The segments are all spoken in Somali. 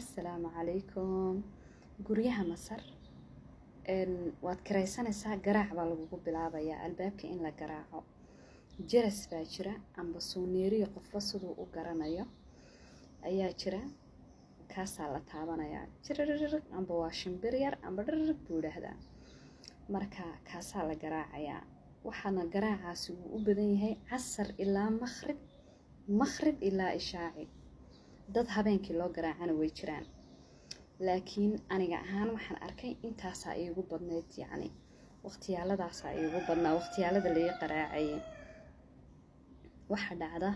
Assalaamu calaykum. Guryaha Masar waad kiraysanaysaa, garaac baa lagugu bilaabayaa albaabka in la garaaco. Jaras baa jira amba sooneeriyo, qofba siduu u garanayo ayaa jira, kaasaa la taabanayaa, jiririr, amba waa shimbir yar amba dhirir buu yidhaahdaa. Marka kaasaa la garaacayaa, waxaana garaacaasi wuu u badan yahay casar ilaa makhrib, makhrib ilaa ishaaci. Dad habeenkii loo garaacana way jiraan, laakiin aniga ahaan waxaan arkay intaasaa iigu badnayd, yacni waqtiyaaladaasaa iigu badnaa waqtiyaalada laii qaraacayay. Waxaa dhacda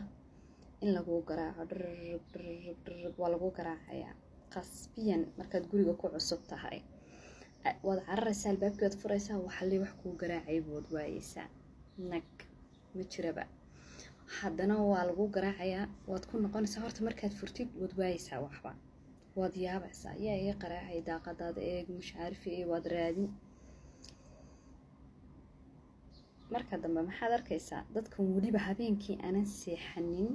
in laguu garaaco dhirir dhirir dhirir, waa lagu garaacayaa qasbiyan. Markaad guriga ku cusub tahay waad cararaysaa, albaabkii waad furaysaa, waxalli wax kuu garaacay bood waayeysaa, nag ma jiraba. Haddana waa lagu garaacayaa, waad ku noqonaysaa. Horta markaad furtid waad waayeysaa waxba, waad yaabaysaa, yaa iga qaraacay? Daaqadaada eeg, mushcaarifi ee waad raadin. Marka dambe maxaad arkaysaa? Dadkan weliba habeenkii aanan seexanin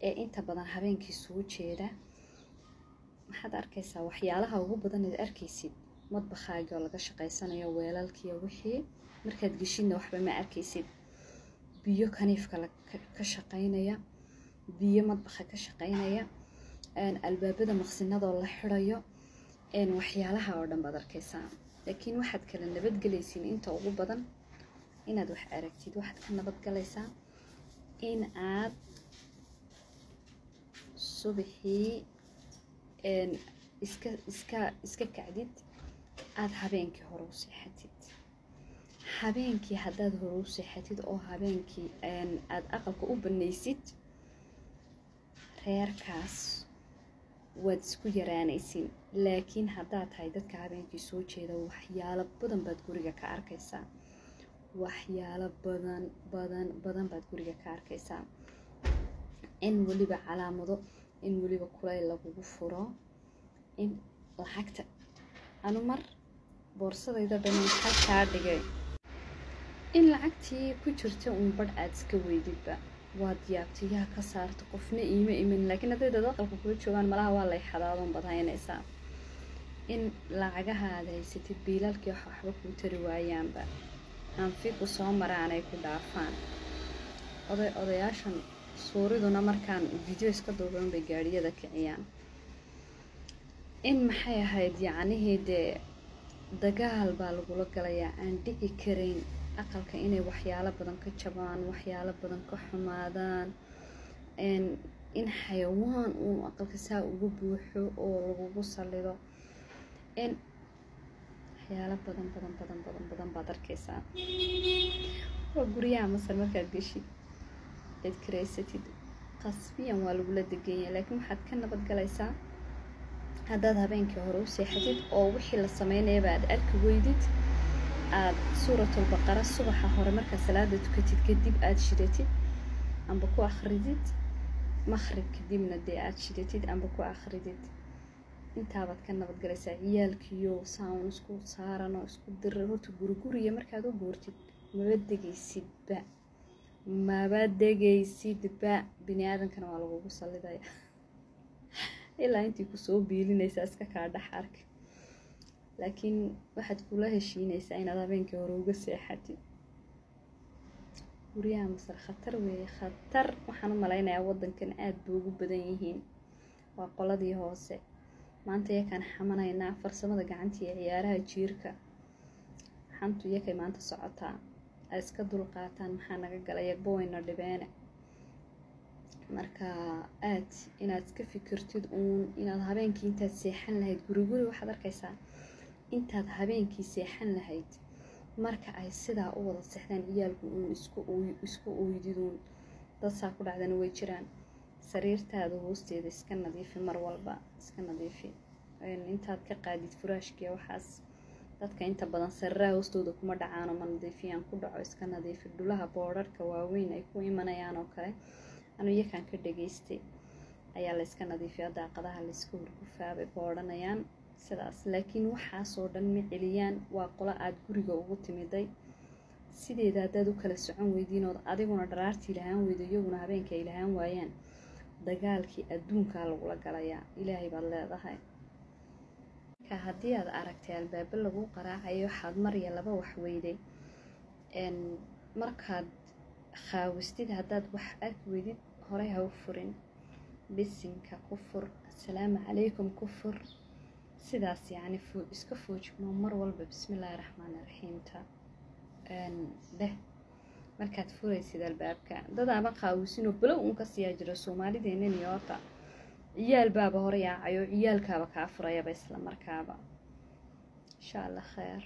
ee inta badan habeenkii soo jeeda, maxaad arkaysaa? Waxyaalaha ugu badan eed arkaysid, madbakhaagii oo laga shaqaysanayo, weelalkiiyo wixii, markaad geshidna waxba ma arkaysid. Biyo kaniifka ka shaqaynaya, biyo madbaxa ka shaqaynaya, albaabada maqsinadoo la xirayo, waxyaalaha oo dhan baad arkaysaa. Laakiin waxaad kala nabadgelaysiin inta ugu badan inaad wax aragtid, waxaad ka nabadgalaysaa in aad subaxii iska kacdid, aada habeenkii hore u seexatid. Habeenkii haddaad hore u seexatid oo habeenkii aada aqalka u banaysid reerkaas, waad isku yaraanaysiin. Laakiin haddaad tahay dadka habeenkii soo jeeda, waxyaalo badan baad guriga ka arkaysaa, waxyaalo badan badan badan baad guriga ka arkaysaa, in weliba calaamado, in weliba kulayl lagugu furo, in lacagta anu mar boorsadayda dhan halkaa dhigay, in lacagtii ku jirta uun badh aada iska weydidba. Waad yaabtay, yaa ka saarta? Qofna iima iman. Laakiin hadday dad aqalka kula joogaan, malaha waa lay xadaadoon baad haynaysaa. In lacagaha aad haysatid, biilalkii wax waxba kuu tari waayaanba, anfiku soo maraan ay ku dhaafaan. Oday odayaashan suuriduna markaan video iska duuban bay gaadhiyada kiciyaan. In maxay ahayd, yacnihii dee dagaal baa lagula galayaa aan dhici karayn aqalka, inay waxyaalo badan ka jabaan, waxyaalo badan ka xumaadaan, in xayawaan uun aqalka saa ugu buuxo oo lagugu sallido, in waxyaalo badan badan badan badan badan baad arkaysaa. Waa guryaha Masar markaad geshid eed karaysatid, qasbiyan waa lagula deganya. Laakiin waxaad ka nabadgalaysaa haddaad habeenkii hore u seexatid oo wixii la sameynayaba aad arki weydid, aada suuratulbaqara subaxa hore markaad salaada tukatid kadib aada shidatid amba ku akhridid, makhrib kadibna dee aada shidatid amba ku akhridid, intaabaad ka nabadgalaysaa. Ciyaalkiyo saaun isku saaran oo isku dira, horta guriguriya markaad u guurtid maba degaysidba, maba degaysidba. Bini aadankana waa lagugu sallidaya ilaa intii kusoo biilinaysaa iska kaa dhex arka. Laakiin waxaad kula heshiinaysaa inaad habeenkii hore uga seexatid. Guryaha Masar khatar weeye, khatar. Waxaan u malaynayaa waddankan aada bay ugu badan yihiin. Waa qoladii hoose maanta yakaan xamanaynaa farsamada gacanta iyo ciyaaraha jiirka. Xantu yakay maanta socotaa, ay iska dulqaataan, maxaa naga galay? Yagba wayna dhibeene. Marka aad inaad iska fikirtid uun inaad habeenkii intaad seexan lahayd guriguri, waxaad arkaysaa intaad habeenkii seexan lahayd marka ay sidaa u wada seexdaan ciyaalku uun isku oydiduun. Dad saa ku dhacdana way jiraan. Sariirtaada hoosteeda iska nadiifi, mar walba iska nadiifi intaad ka qaadid furaashkiya waxaas. Dadka inta badan sariiraha hoostooda kuma dhacaano, ma nadiifiyaan, ku dhaco, iska nadiifi. Dhulaha boodharka waaweyn ay ku imanayaan oo kale, anu iyakaan ka dhageystay, ayaa la iska nadiifiyaa, daaqadaha la iska hurgufaabay boodhanayaan sidaas. Laakiin waxaasoo dhan ma celiyaan. Waa qolo aada guriga ugu timiday. Sideeda haddaad u kala socon weydiin ood adiguna dharaartii lahaan weydo, iyaguna habeenkii ay lahaan waayaan, Dagaalkii adduunkaa lagula galayaa, Ilaahay baad leedahay. Marka haddii aad aragtay albaabo lagu qaraacayo, waxaad mar iyo laba wax weyday, markaad khaawistid, haddaad wax arki weydid, horey ha u furin. Bisinka ku fur, assalaamu calaykum ku fur, sidaas yacni iska foojigno mar walba. Bismillaahi raxmaani raxiimta dheh markaad furaysid albaabka. Dad ama qaawisinoo balow uun ka siyaa jira Soomaalideenani. Horta ciyaal baaba hore yaacayo, ciyaalkaaba kaa furayaba isla markaaba. Insha Allah kheyr.